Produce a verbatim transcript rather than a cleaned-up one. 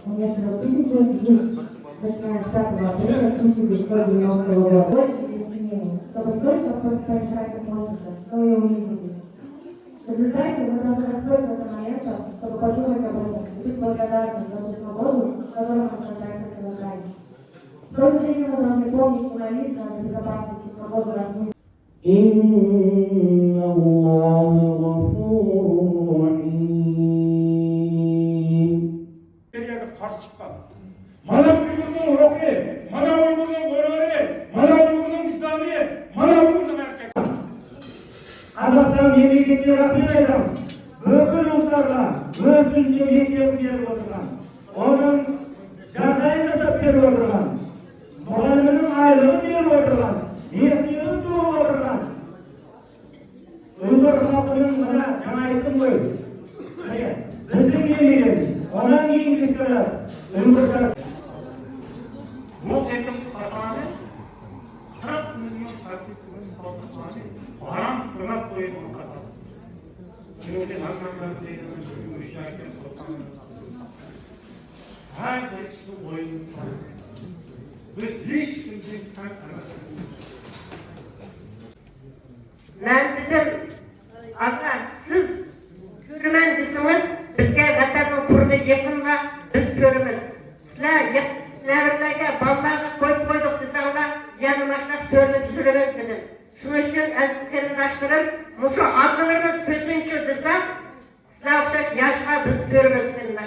Конечно, тысяча, начиная с пятого апреля тысяча девятьсот девяностого года. Больше объяснений, чтобы точно просто порешать возраст, что и увидели. В результате мы должны воспользоваться моментом, чтобы подумать об этом и быть благодарны за ту свободу, которую мы наслаждаемся целый день. В то же время мы должны помнить и молиться за безопасность и свободу родных. إن الله غفور رحيم. Mana Uyg'urning ruhi, mana Uyg'urning g'ururi, mana Uyg'urning vijdoni, mana Uyg'urning erkagi. Qozog'iston memleketiga rahmat aytaman. Bugun muxtorlar o'z kunini yetkazib berib o'tirgan. Odam jardayini berib o'tirgan. Muallimning oylig'ini berib o'tirgan. Mehnatini to'lab o'tirgan. Uyg'ur xalqining mana jinoyatini qo'yib. Bizning yerimiz, onam yengilliklar, Uyg'ur xalqi. Bu qېتىمقى خاتانى قىرىق مىليون تارتىپ قىلىنغان خاتانى ھارام قىلىپ قويغان خاتا. Çünki Hakan Bey Bey bu işlerken خاتانى ھەر بىر ئىشنى ئويلىنىپ قىلىدۇ. بىز ھېچ كىمدىن كەم ئەمەس. مەن دېدىم، ئاكا، سىز كۆرىمەن دېسىڭىز، بىزگە ۋەتەننىڭ پۇرىنى يېقىنلا، بىز كۆرىمىز. سىلەر يېق-، نەۋرىلەرگە، بالىلارغا قويۇپ قويدۇق دېسەڭلار، يەنە ماشۇنداق تۆرىلىپ يۈرىمىز دېدىم. شۇنىڭ ئۈچۈن ئەزىز قېرىنداشلىرىم، مۇشۇ ئاكىلىرىمىز كۆزىنچۇ دېسە، سىلەر ئوخشاش ياشلار بىز كۆرىمىز قېرىنداشلار.